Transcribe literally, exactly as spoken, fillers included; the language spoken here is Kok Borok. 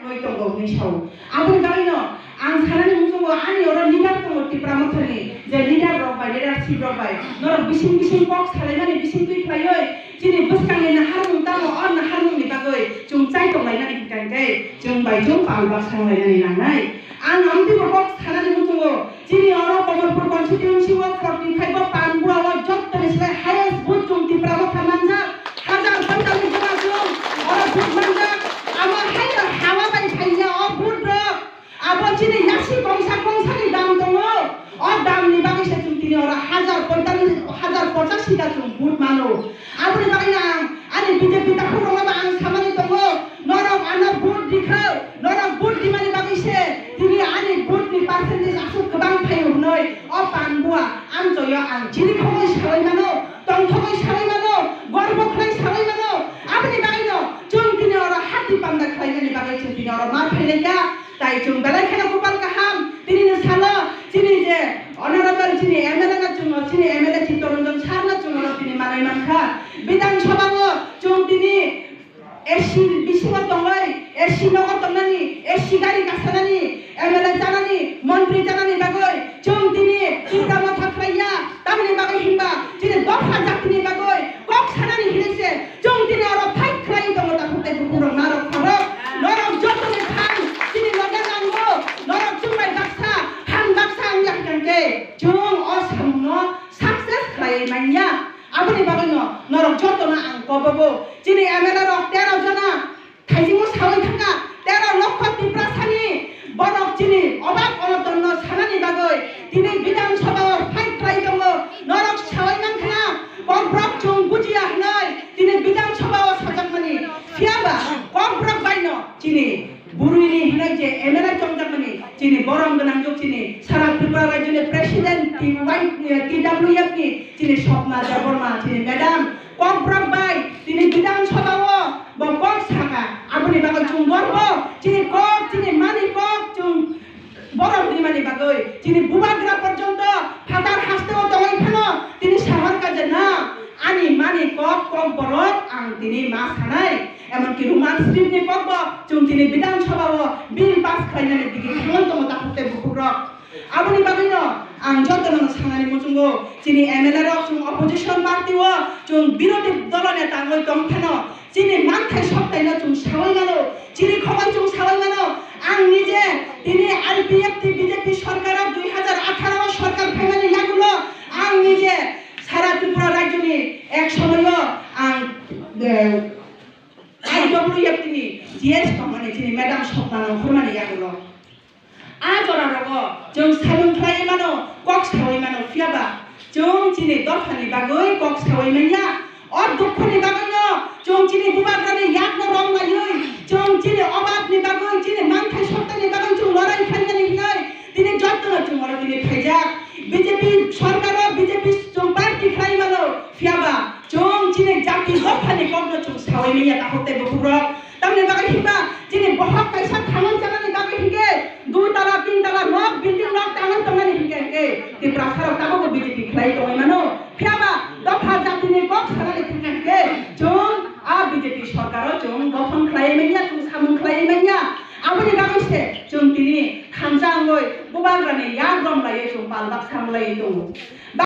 Oi tongo hwnwi sao. Aboni bagwino ang sanani muchungo ani oro leader tongo Tipra Mothani, je leader rok bai, leadership rok bai norok bising bising kok salaimani bising twi khlaiwi chini bwskangni naharmung tamo o naharmungni bagwi chwng chai tonglainani hwnkhe chwng bai chwng pal baksa wnglainani nangnai. Ang amtwibo kok sanani muchungo chini oro Kamalpur constituency o forty five o Panbua o jottoni slai highest vote chwng Tipra Motha manjak. Hajar poitallis jona chwng oro vote manjak. Amo hai hawa bai phaiya o vote rok. Abo chini yasi kongsa kongsani dam tongo. O damni bagwi se chwng tini oro hajar poitallis, hajar pochashi ta chwng vote mano. Aboni bagwi ang ani B J P takhukrokno bo ang samani tongo, norok ano vote di kho, norok vote dimani bagwi se tini ani vote ni percentage aswk kwbang phaio hwnwi o Panbua amchoyo ang chirikhogwi sawi mano, tongthogwi sawi mano, gorbo khlai sawi mano. Aboni bagwino chwng tini oro hati panda khlainani bagwi chwng tini oro ma phailaikha. Tai chwng belai kheno kupal kaham, tini no salo, chini je honorable chini M L A no chwng, chini M L A Chittaranjan sir no chwng oro tini manwi mankha. Bidhan Sabha o chwng tini A C bisingo tongwi, A C nogo tongnani, A C gari kasanani, M L A chanani, montri chanani bagwi chwng tini Tipra Motha khlaiya, tamni bagwi hinba chini dopha jatini bagwi kok sanani hinwi se chwng tini oro fight khlaiwi tongo, takhuk tei bukhukrok narok kharok norok jotoni phan chini loge nango, norok chwng bai baksa phan baksa wngya hwnkhe chwng o samungno success khlaiwi manya. Aboni bagwino norok jotono ang kobogo, chini M L A rok tero jona, Thaisingmo sawi thangkha, tero lokho Tiprasani borok chini obak onotonno sanani bagwi tini Bidhan Sabha o fight khlai tongo. Norok sawi mankha na, Kokborok chwng bujiya hwnwi tini Bidhan Sabha o sajakmani. Phiyaba Kokborok baino chini bwrwini hwnwi je M L A chongjakmani, chini borom gwnang juk chini sara Tripura rajyoni president T Y, T W F ni chini Swapna Debbarma chini madam Kokborok bai tini Bidhan Sabha o bo kok saka, aboni bagwi chwng gorbo, chini kok, chini mani kok, chwng borok rimani bagwi, chini bubagra porjonto phatar haste o tongwi phano tini sahor ka je na, ani mani kok, Kokborok ang tini ma sanai, emonki Roman script ni kok bo chwng tini Bidhan Sabha o bill pass khlainani digi thangwi tongo takhuk tei bukhukrok. Aboni bagwino ang jotono sanani muchungo, chini M L A rok chwng opposition party o, chwng birodhi dolo neta wngwi tong phano, chini manthai soktaino chwng sawi mano, chini khoboi chwng sawi mano. Ang nije tini I P F T B J P sorkar o dui hajar atharo o sorkar phaimani yagulo ang nije sara Tripura rajyoni ek somoio ang, eh, I W F T ni G S tongmani chini madam Swapna Debbarmani yagulo. A jora rogo chwng samung khlaiwi mano, kok sawi mano, phiyaba chwng chini dophani bagwi kok sawi manya. O dukhoni bagwino chwng chini bubagrani yakno rom laiwi, chwng chini obabni bagwi, chini manthai soktani bagwi chwng lorai khlainani hinwi tini jotono chwng oro tini phaijak. B J P sorkar o B J P chwng party khlai mano, phiyaba chwng chini jati dophani kokno chwng sawi manya takhuk tei bukhukrok. Tamni bagwi hinba chini bohok kaisa thanwi chanani bagwi hinkhe dui tala, tin tala nok, building nok tangwi tongnani hinkhe, hinkhe Tiprasa rok tabukbo B J P khlai tongwi mano. Phiyaba dopha jatini kok sanani thangkha hinkhe chwng a B J P sorkar o chwng gothon khlai manya, chwng samung khlai manya. Aboni bagwi se chwng tini thansa wngwi bubagrani yak rom laiwi chwng pal baksa wng laiwi tongo.